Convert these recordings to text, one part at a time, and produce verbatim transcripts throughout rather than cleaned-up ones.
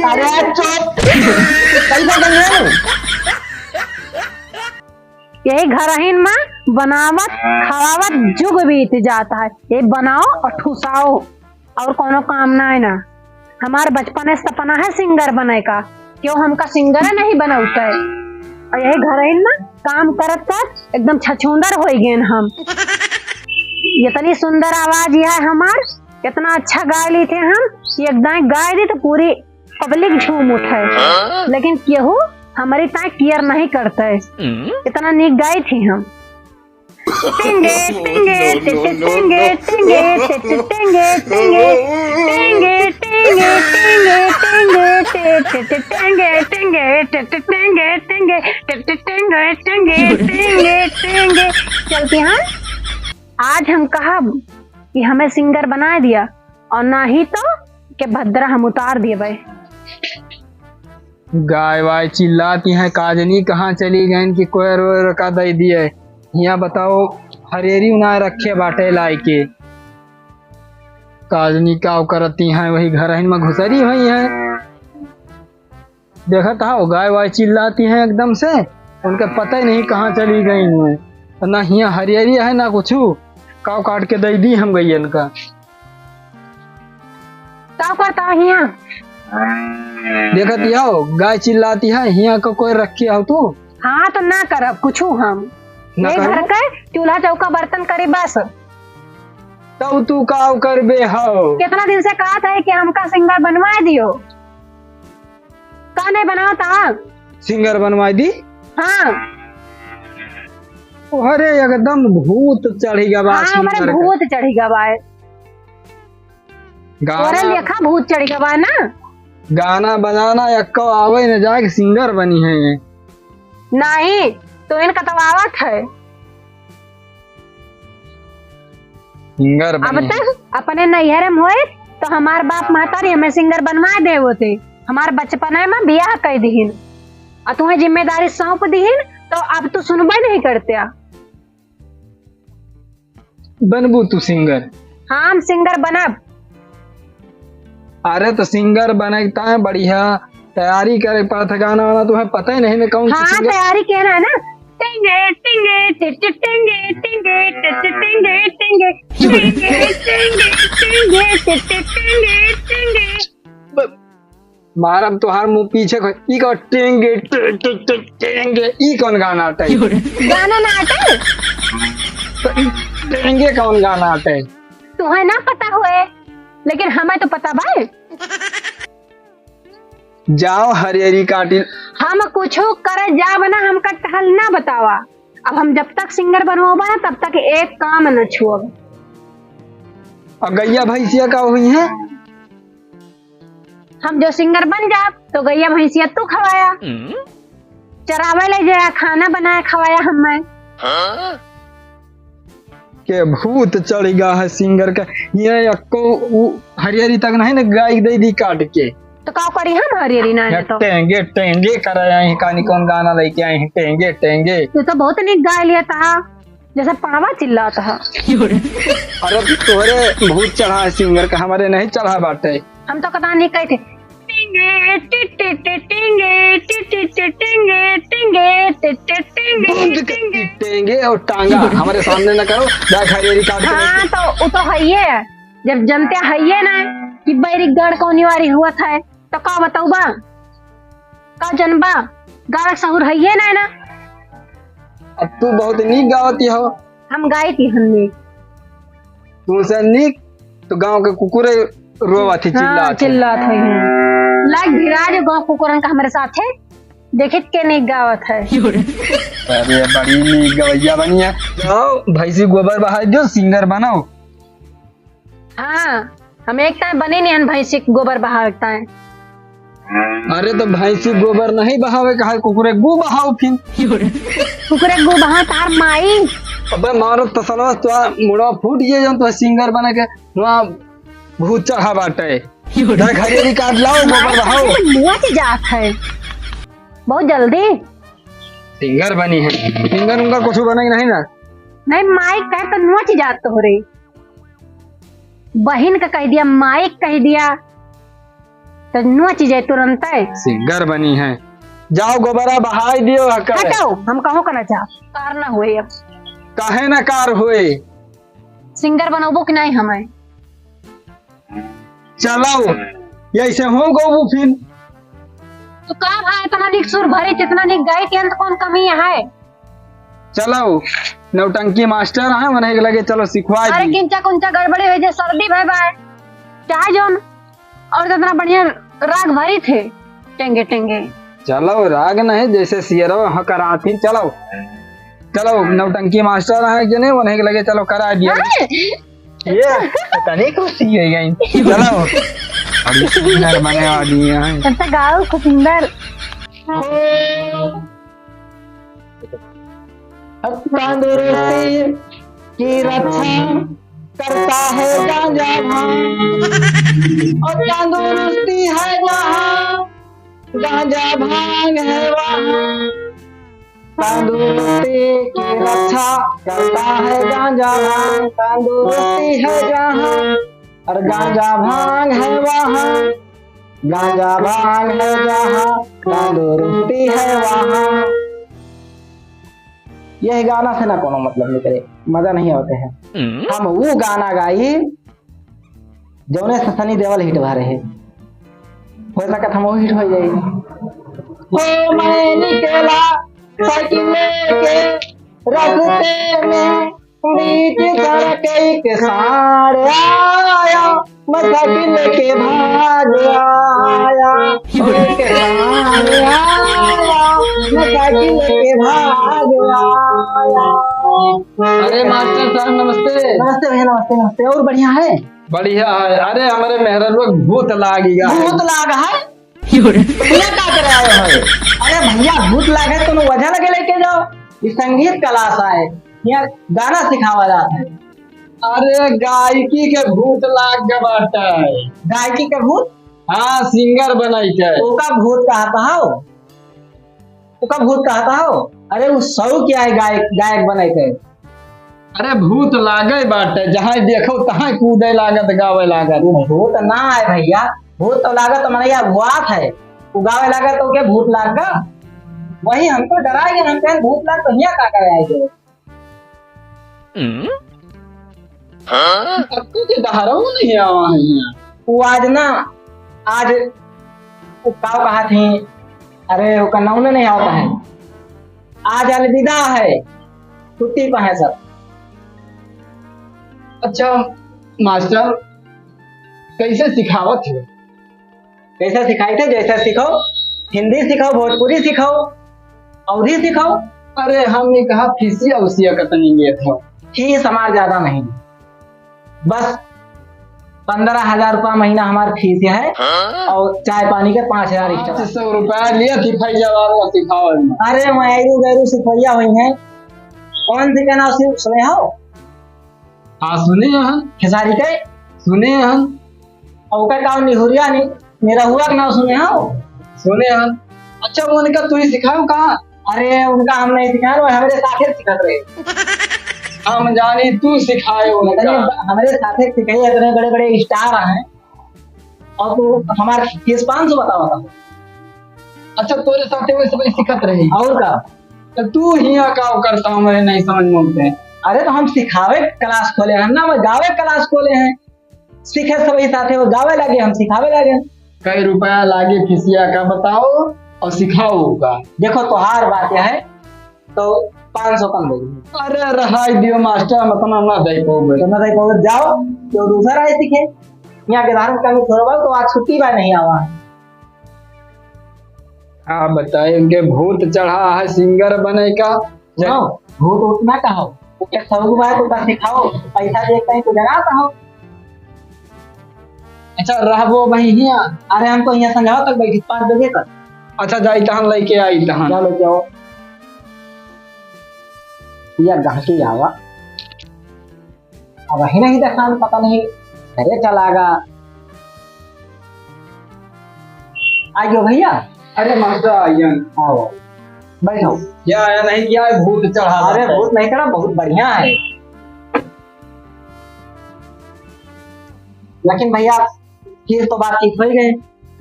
अरे चुप। कैसा बन रहे हो? यही घरहिन मा बनावत खवावत जुग बीत जात है। ये बनाओ और ठुसाओ, और कोनो काम ना है ना। हमार बचपने सपना है सिंगर बने का, क्यों हमका सिंगर नहीं बनौते? और यही घरहिन मा काम करत करत एकदम छछूंदर हो गए हम। इतनी सुंदर आवाज यह है हमार, इतना अच्छा गाय ली थे हम कि एक दाएं गाय दी तो पूरी पब्लिक झूम उठे, लेकिन केहू हमारी ताई केयर नहीं करते। इतना नीक गाई थी हम। टिंगे, टिंगे, टिट, टिंगे, टिंगे, टिट, टिंगे, टिंगे, टिंगे, टिंगे, टिंगे, टिंगे, टिट, टिंगे, टिंगे, टिट, टिंगे, टिंगे, टिट, टिंगे, टिंगे, टिंगे, टिंगे। चलती हाँ, आज हम कहब कि हमें सिंगर बना दिया, और ना ही तो के भद्रा हम उतार दिए भाई। गाय वाय चिल्लाती हैं, काजनी कहाँ चली गईन कि कोयर वोयर का दे दिए। हियाँ बताओ, हरेरी उनाए रखे बाटे लाई के। काजनी का करती हैं, वही घरहिन मा घुसरी हुई हैं। देखत हो, गाय वाय चिल्लाती हैं एकदम से, उनके पता ही नहीं कहाँ चली गई हैं। ना हियाँ हरियरी है, ना कुछू। काव काट के दे दी हम गइयन का। का करता है हियाँ? देखत हो, गाय चिल्लाती है, हियाँ को कोई रखी हो तू? हाँ, तो ना करब कुछू हम। ना ये घर करब? के चूल्हा चौका बर्तन करी बस। तब तू काव करबे हो? कितना दिन से कहत है कि हमका सिंगर बनवाए दियो। का नहीं बनावत हा? सिंगर बनवाई दी। हाँ। अरे एकदम भूत चढ़ी गवा हाँ, हमरे सिंगर का। भूत चढ़ी गवा है। गाना तोरे लेखा भूत चढ़ी गवा है ना। गाना बजाना एक्को आवे न जाए कि सिंगर बनी है ये। नहीं, तो इनका तो आवत है। सिंगर अब बनी। तक अपने नैहरे में होइत तो हमार बाप महतारी हमें सिंगर बनवाए दे होते। हमार बचपने में बियाह कर दिहिन और तुम्हें जिम्मेदारी सौंप दिहिन, तो अब तू सुनबे नहीं करते। बनबू तू सिंगर? हाँ, हम सिंगर बनब। अरे तो सिंगर बने के ताए बढ़िया तैयारी करे पड़त है, गाना वाना तुम्हें पता ही नहीं ना कौन सी हाँ, सिंगर। तैयारी किया ना, ना। टिंगे, टिंगे, टिट, टिंगे, टिंगे, टिट, टिंगे, टिंगे, टिंगे, टिंगे, टिंगे, टिट, टिंगे, टिंगे। ब-, मारब तोहार मुंह पीछे को, ई को टिंगे, टि-, टि-, टि-, टिंगे, ई कौन गाना आटे? गाना ना आटे? तो ई टिंगे कौन गाना आटे? तुहे ना पता होए, लेकिन हमें तो पता बा। जाओ हरियरी काटी। हम कुछो करे जाब ना, हमका टहल ना बतावा। अब हम जब तक सिंगर बनवाबा ना, तब तक एक काम न छुअब। और गैया भैंसिया का हुई है? हम जो सिंगर बन जाब, तो गैया भैंसिया तू खवाया। हम्म। चरावे ले जाया, खाना बनाया, खवाया हमें। हाँ? के भूत चढ़ गया है सिंगर का। ये अक्को उ हरियरी तक नहीं ना गाय दे दी काट के। तो का करी हम हरियरी ना या है तो? टेंगे टेंगे कर आए हैं, कानी कौन गाना लेके आए हैं, टेंगे टेंगे। तू तो बहुत निक गाय लिया था, जैसे पावा चिल्लाता है। अरे तोहरे भूत चढ़ा है सिंगर का, हमारे नहीं चढ़ा बाटे। हम तो कदा नहीं कहे थे। बंद कर टेंगे और टांगा हमारे सामने न करो, जा खैरेरी काट के हाँ, तो वो तो है ही है। जब जनते है ही ना कि बैरी गढ़ कौनी वारी हुआ था, तो का बताऊबा, का जनबा, गाड़ सहूर है ही ना, ना। अब तू बहुत नीक गावती हो। हम गाई थी हमने। तुमसे नीक तो गांव के कुकुरे रोवा थी, हाँ, चिल्लात है। चिल्लात है। लाग भिरा जो गांव कुकुरन का हमारे साथ है, देखित के नीक गावत है। अरे बड़ी नीक गवैया बनी है। जाओ भैंसी गोबर बहाई दो, सिंगर बनाओ। हाँ, हम एक ताए बने नहीं हन भैंसी के गोबर बहावे के ताए। अरे तो भैंसी गोबर नहीं बहावे का है, कुकुरे गू बहाओ फिर। कुकुरे गू बहाओ तार माई। अबे मारो तसलवा तो मुड़वा फूट गया जब तो सिंगर बने के वहाँ भूत चढ़ा बाटे। देख हरियरी काट लाओ, गोबर बहाओ। मुआ के जात है। बहुत जल्दी। सिंगर बनी है। सिंगर उनका कुछ बने नहीं ना। नहीं माई कहे तो नोच जात हो रही। बहिन का कहि दिया, माई का कहि दिया, त नोच जाए तुरंतै। सिंगर बनी है, जाओ गोबरा बहाई दियो हकर। हटो, हम कहूँ का ना चाहब, कार ना होए अब। काहे ना कार होए? सिंगर बनौबो कि नाहीं हमें? चलाओ, यैसे हो गो फिन। तो का भा इतना निक सुर भरी, इतना निक गाई के अंत कौन कमी है? चलाओ, नौटंकी मास्टर हैं, उन्हें के लगे चलो सिखवा अरे दी। किंचा कुंचा गड़बड़ी हो जाए, सर्दी भय बाय, चाहे जौन, और तो इतना बढ़िया राग भरी थे, टेंगे टेंगे। चलो, राग नहीं, जैसे सियरवा हाँ कराती, चलो। चलो, नौटंकी मास्टर हैं कि नहीं, उन्हें के लगे चलो करा दिया। अरे! ये पता नहीं कौन सी है गई। चलो, बड़ी सुंदर बने वाली है। तब तक गाओ, खूब सुंदर। तंदुरुस्ती की रक्षा करता है गांजा भांग। और तंदुरुस्ती है जहाँ, गांजा भांग है वहाँ। तंदुरुस्ती की रक्षा करता है गांजा भांग। तंदुरुस्ती है जहाँ, और गांजा भांग है वहाँ। गांजा भांग है जहाँ, तंदुरुस्ती है वहाँ। यह गाना से ना कोनो मतलब निकले, मजा नहीं आवत है। हम्म। हम वो गाना गाई जौने से सनी देओल हिट भा रहे। हो सकत हम वो हिट हो जाई। हो मैं निकला साइकिल लेके रस्ते में, बीच सड़क एक साँड़ आया, मैं साइकिल लेके भाग आया। एक साँड़ आया, मैं साइकिल लेके भाग आया। अरे मास्टर साहब नमस्ते। नमस्ते भैया, नमस्ते, नमस्ते। और बढ़िया है? बढ़िया है। अरे हमरे मेहररुआ भूत लाग गया है। भूत लाग है? भैया का करे आए हो? अरे भैया भूत लागे तो वजह लगे लेके जाओ। ये संगीत क्लास आए, यहाँ गाना सिखावा जाता है। अरे गायकी के भूत लाग गए बाटे। गायकी के भूत? हाँ, सिंगर बनाई के। ओका भूत कहत हो? ओका भूत कहत हो? अरे उ शौक है गायक, गायक बनाई के। अरे भूत लागे बाटे, जहाँ देखो तहाँ कूदे लागत, गावे लागत। वो भूत ना है भैया, भूत तो लागत तो मनैया हुआत है, वो गावे लागत तो के भूत लाग गा? वही हमको डराए गए, हम कहें भूत लाग तो हियाँ का करे आए गए? हम्म? हाँ? अक्कू के दहरऊ नहीं आवा है यहाँ। वो आज ना, आज वो काव कहा थी, अरे ओका नाउन नहीं आवत है, आज अलविदा है, छुट्टी पर है सब। अच्छा मास्टर, कैसे सिखावत हो? कैसे सिखाई थे? जैसे सिखाओ, हिंदी सिखाओ, भोजपुरी सिखाओ, अवधी सिखाओ। अरे हम ये कहा फीसिया उसिया का तनी लेत हो। फीस हमार ज्यादा नहीं, बस पन्द्रह हजार रुपया महीना हमार फीस है। हाँ? और चाय पानी के पाँच हजार extra। पाँच सौ रुपया लिया थी फैजाबाद में सिखावे में। अरे मैं ऐरू गैरू सिखवैया हुई है। कौन सी का नाम सुने हो? हाँ सुने हैं। खेसारी के? सुने हैं। और ओकर का निहुरिया नि-, निरहुआ के नाम सुने हो? सुने हैं। अच्छा वो उनका तू ही सिखाओ कहाँ? अरे उनका हम नहीं सिखाए, वो हमरे साथे सिखत रहे। हम जानी तू सिखाए उनका। इतने ब-, हमरे साथे सिखाए, इतने बड़े बड़े स्टार हैं और तू हमारे फीस पाँच सौ बतावा था। अच्छा तोरे साथे वो सब सिखत रहे। और का? तो तू हियाँ का करता हूँ, मैं नहीं समझ में आते। अरे तो हम सिखावे क्लास खोले हैं ना, मैं गावे क्लास खोले हैं। सीखे सब ही साथे वो गावे लगे, हम सिखावे लगे। कई रुपया लागे फीसिया का बताओ और सिखाओ का। देखो तोहार बात यह है तो पाँच सौ कम दे दीजिए। अरे रहाई दियो मास्टर, हम इतना ना दे पाओगे। तो ना दे पाओगे, जाओ तो दूसरा है सीखे। यहाँ के धार्मिक काम छोड़वाओ तो आज छुट्टी बा नहीं आवा। का बताए, उनके भूत चढ़ा है सिंगर बने का। सुनो, भूत उतना का हो, ओके सौगु भाई को बस सिखाओ, पैसा दे कहीं तो जरा का हो। अच्छा, रहबो वहीं हिया। अरे, हम तो हिया संझावा तक बैठी, पाँच बजे तक। अच्छा, जाई तहन लेके आई तहन। जा लेके आओ। या गहकी आवा। अब वही नहीं देखा, पता नहीं घरे चला गा। आ गयो भैया। अरे मास्टर, आइए। आओ, बैठो। क्या आया नहीं, क्या है, भूत चढ़ा अरे, है। भूत नहीं चढ़ा, बहुत बढ़िया है। लेकिन भैया, फिर तो बातचीत होइ गए।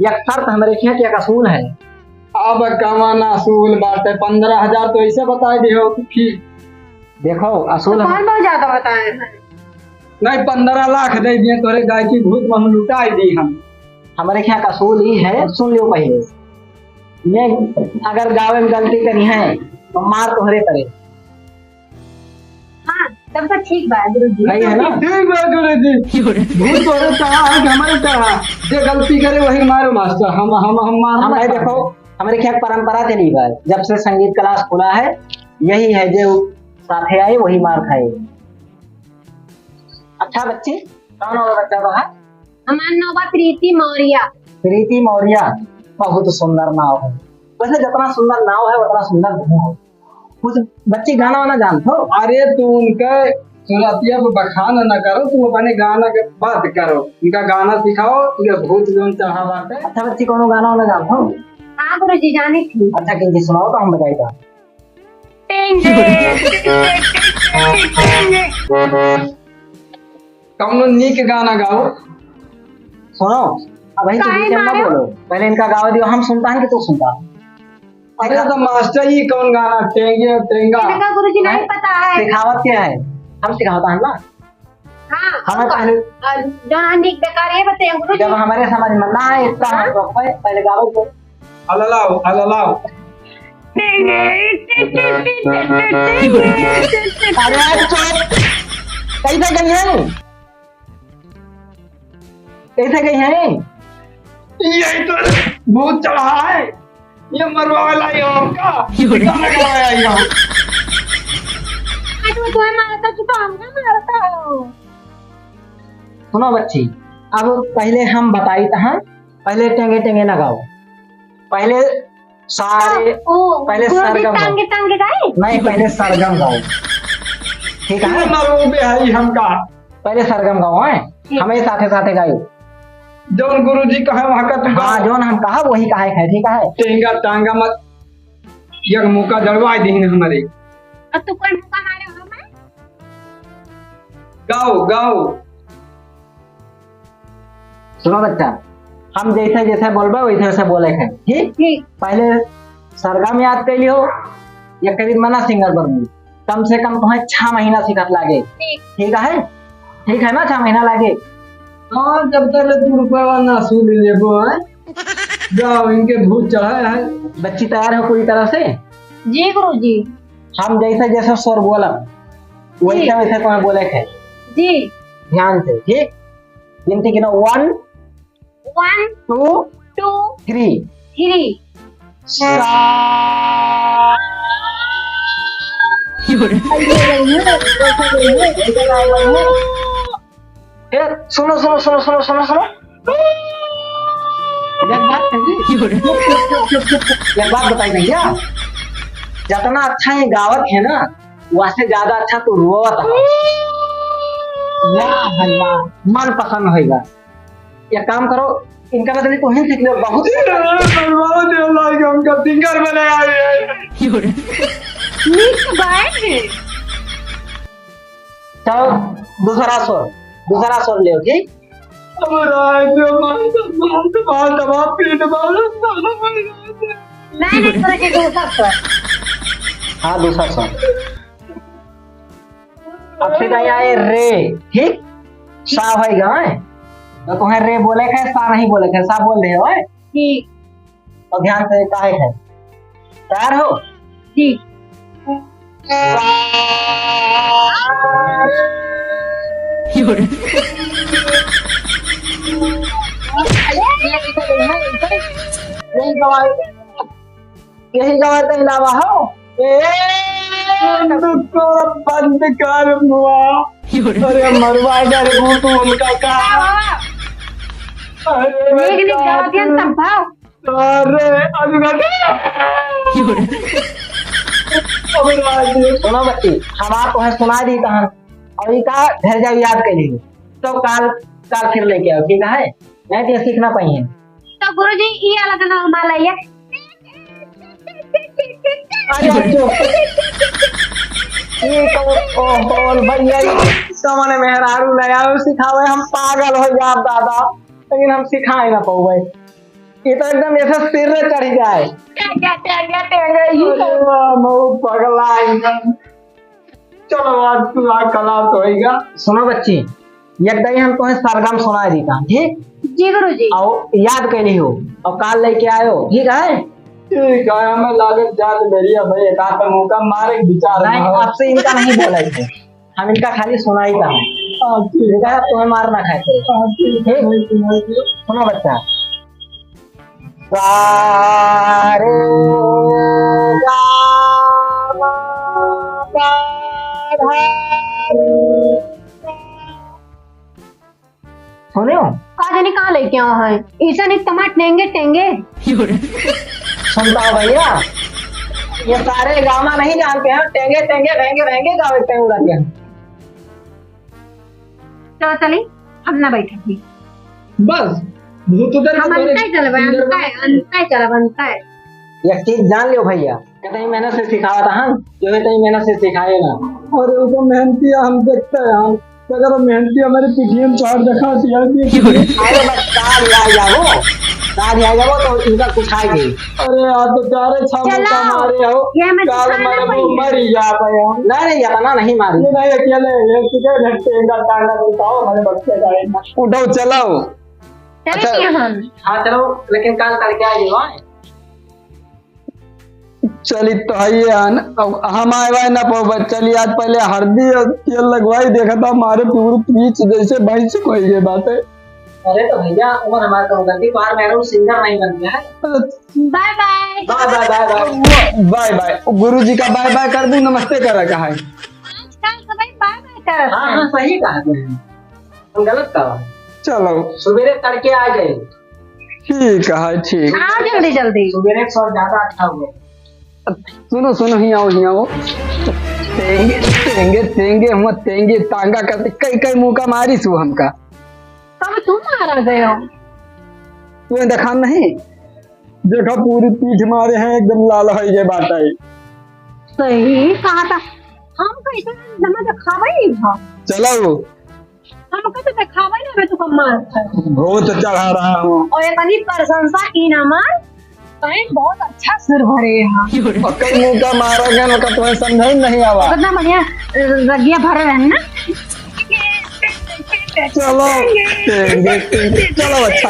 एक शर्त हमरे खियाँ के एक असूल है। अब कवन असूल बाटे, पन्द्रह हजार तो ऐसे बताइ दिहो कि देखो, असूल तो हम कौन बहुत ज्यादा बताए हैं? नहीं, पन्द्रह लाख दइ दिए तोरे गायकी भूत में हम लुटाइ दी हम। हमरे खियाँ का असूल ई है, सुन लियो पहिले। मैं अगर गावे में गलती करी है, तो मार तोहरे परे। हाँ, तब तो ठीक बा, गुरुजी। सही है ना? ठीक बा, गुरुजी। भूत तोहरे चढ़ा है कि हमरे चढ़ा? जे गलती करे, वही मारो मास्टर। हम, हम, हम मार हम ना भाई खाते। देखो, हमरे खियाँ परंपरा चली बा, जब से संगीत class खुला है, यही है जे साथे आए, वही मार खाए। अच्छा बच्ची, कौन और बच्चा बा? हमार नाव बा प्रीति मौर्य। प्रीति मौर्य, बहुत सुंदर नाव है। वैसे जितना सुंदर नाव है, उतना सुंदर गुण है। कुछ बच्ची गाना वाना जानत हो? अरे तू उनके सुरतिया पे बखान न करो, तू अपने गाना के बात करो, उनका गाना सिखाओ, ये भूत जौन चढ़ा बाटे। अच्छा बच्ची, कौनो गाना वाना जानत हो? हाँ गुरुजी, जानी थी। अच्छा, किनके सुनाओ तो हम बताई था। कौनो नीक गाना गाओ। सुनो, अबहीं तू काहे बीच में ना मारे? बोलो, पहले इनका गावे दियो, हम सुनता है कि तू सुनता? अरे तो मास्टर, ये कौन गाना? टेंगे टेंगा। इनका गुरुजी नहीं पता है। सिखावत क्या है? हम सिखावता है ना। हाँ, हमें और पहले और जौन हम नीक बेकार ये बताइए, गुरुजी। जब हमारे समझ में ना आए, इतना हाँ? हम लोग पे पहले गाओ तो। अललाओ, अललाओ। अरे यार, चुप। कैसे गई है? कैसे गई है? यही तो भूत चढ़ा है। ये मरवावे लाई हो हमका। क्यों रे? गाना गवाया यहाँ। आज वो तुम्हें मारता, तू तो हमका मारता हो। सुनो बच्ची, अब पहले हम बताई तहाँ, पहले टेंगे टेंगे ना गाओ, पहले सारे, ओ, पहले गुरुजी सरगम गाओ। टांगे टांगे गाए? नहीं, पहले सरगम गाओ। ठीक है? ये मरवावे आई हमका। पहले सरगम गाओ, हैं? ठीक। हमें साथे साथे गाओ। जौन गुरुजी कहे वहाँ का तू हाँ, गाओ। जौन हम कहा वही कहे है, ठीक है? टेंगा टांगा मत, एक मुक्का जड़वाई दीन हमारे। अब तू कौन मुक्का मारे हो हमें? गाओ, गाओ। सुनो बच्चा, हम जैसे जैसे बोलबे वैसे वैसे बोले के, ठीक? ठीक। पहले सरगम याद कर लियो, या करीब मना singer बनबू। कम से कम तुम्हें छह महीना सिखत लागे। ठीक। ठीक है? ठीक है ना, छह महीना लागे? हाँ, जब तक ले तू रुपया ना वसूल लेबो, हैं? जाओ, इनके भूत चढ़ा है। बच्ची तैयार हो पूरी तरह से? जी गुरुजी। हम जैसे जैसे स्वर बोलब, वैसे जी। वैसे तुम्हें बोले के। जी। ध्यान से, ठीक? गिनती गिनो, one, one, two, two, three। Three। सा। ए, सुनो, सुनो, सुनो। एक बात कही। एक बात बताई भैया, जितना अच्छा ये गावत है ना, वैसे ज्यादा अच्छा तू रोवत है। वाह भाई वाह, मन पसंद होएगा। एक काम करो, इनका बदले तो हिंदी सीख लो, बहुत अरे, बर्बाद हो जाएगा, हमका singer बने आ रहे हैं। नीक गाए हैं। चलो, दूसरा स्वर, दूसरा स्वर ले, ठीक? अब राय दे, मार, मार, मार, दबा, पेट मार, साला मर जाए। नहीं, नहीं, थोड़ा सा दूसरा स्वर। हाँ, दूसरा स्वर। अब सीधा यहाँ आए रे, ठीक? सा होएगा, हैं? तो तुम्हें रे बोले के, सा नहीं बोले के, सा बोल रहे हो, हैं? ठीक। तो ध्यान से काहे है? तैयार हो? जी। यही गवाए, यही गवाए तो अलावा हो। ए, बंद कर, बंद कर मुआ। अरे मरवा डर तू उनका का। अरे नीक नीक गावत हन तब भाव। अरे, अरे, अरे। सुनो बच्ची, हमार तोहे सुना दी तहन, और ई का घर जाओ याद कर ली, तो काल, काल फिर लेके आओ, ठीक है? नहीं तो ये सीख ना पाई है। तो गुरुजी, ई अलग ना हमारा ये। अरे, चुप। ई तो, ओहो, भैया, ई कमने मेहरारू ले आवे सिखावे, हम पागल हो जाब दादा, लेकिन हम सिखाए ना पावे। ये तो एकदम ऐसे सिर रे चढ़ जाए। टेंगे, टेंगे, टेंगे, यही अरे वाह, मऊ पगला एकदम। चलो, आज तू आ, कला तो होइगा। सुनो बच्ची, एक दाई हम तुम्हें सरगम सुनाए दी का, ठीक? जी गुरुजी। और याद कैली हो, और काल लेके आयो, ठीक है? ठीक है, हमें लागत जात मेरी है भाई, एक आध मौका मारे के विचार नहीं, ना हो। अब से इनका नहीं बोला इसे। हम इनका खाली सुनाई का है। हाँ, ठीक है। इनका तुम्हें मार ना खाए पड़े। हाँ, ठीक है, ठीक? भाई, सुनाई दो। सुनो बच्चा। सा रे गा मा पा धा रे सा। सुने हो? का जाने कहाँ लेके आवा है? ऐसा नहीं तमाट टेंगे, टेंगे। सुनता हो भैया, ये सारे गाना नहीं जानते हैं, टेंगे, टेंगे, ढेंगे, ढेंगे गावे टेंगू रहते हैं। चलो चली, हम ना बैठे थी। बस, भूत उधर हम को अंताई चलब, अंताई, अंताई चलब, अंताई। एक चीज जान लियो भैया, कितनी मेहनत से सिखावा था हम, जो इतनी मेहनत से सिखाए ना। अरे वो तो मेहनती है, हम देखते हैं हम। अगर वो मेहनती हमारे पीठिए में चार देखा दिया भी। अरे बस काल आ जाओ, काल आ जाओ तो इनका कुछ आएगी। अरे आप बेचारे छाप चलो, का मारे हो, ये हमें काल दुकान मारे पे वो ही मर ही जा पाए हम। नहीं, नहीं, इतना नहीं मारी। ये नहीं अकेले, ये किधर घटते हैं, टांगा छुपाओ, हमारे बच्चे का है। उठाओ, चलाओ। चले अच्छा। कि हम? हाँ, चलो, लेकिन काल तड़के आ जाओ, हाँ? चली तो है ये आन, अब हम आए वाए ना पाओ, बस चली आज पहले हरदी और तेल लगवाई, देखा था हमारे पूरी पीछ जैसे भैंस को ही ये बात है। अरे तो भैया, उमर हमारे तो गलती, बार में वो सिंगर नहीं बन गया है। Bye bye. Bye bye, bye bye. Bye bye. गुरु जी का बाय बाय कर दूं, नमस्ते करा का है। आजकल तो भाई बाय बाय करत हाँ, हैं। हाँ, सही कहा तुमने। हम गलत कहा। चलो। सुबेरे तड़के आ गए। ठीक है, ठीक। आओ जल्दी जल्दी। सुबेरे से और ज्यादा अच्छा हुआ। सुनो, सुनो, हियाँ आओ, हियाँ आओ। तेंगे, तेंगे, तेंगे, हम तेंगे तांगा करते, कई, कई मुका मारी सु हमका। तब तुम मारा गए हो। तुम्हें देखा नहीं? देखा, पूरी पीठ मारे हैं, एकदम लाल हो गए बात है। सही कहा था, हम कैसे जमा दिखावे ही था। चलो। हमका तो देखावे ना, मैं तुका मार खाए। भूत चढ़ा रहा हूँ। और इतनी प्रशंसा की ना मार, कहीं बहुत अच्छा सुर भरे हैं। और कई मुका मारा गया, उनका तुम्हें समझ ही नहीं आवा। कितना बढ़िया, अ, रगिया भरे रहन ना। चलो, टेंगे, टेंगे, चलो अच्छा।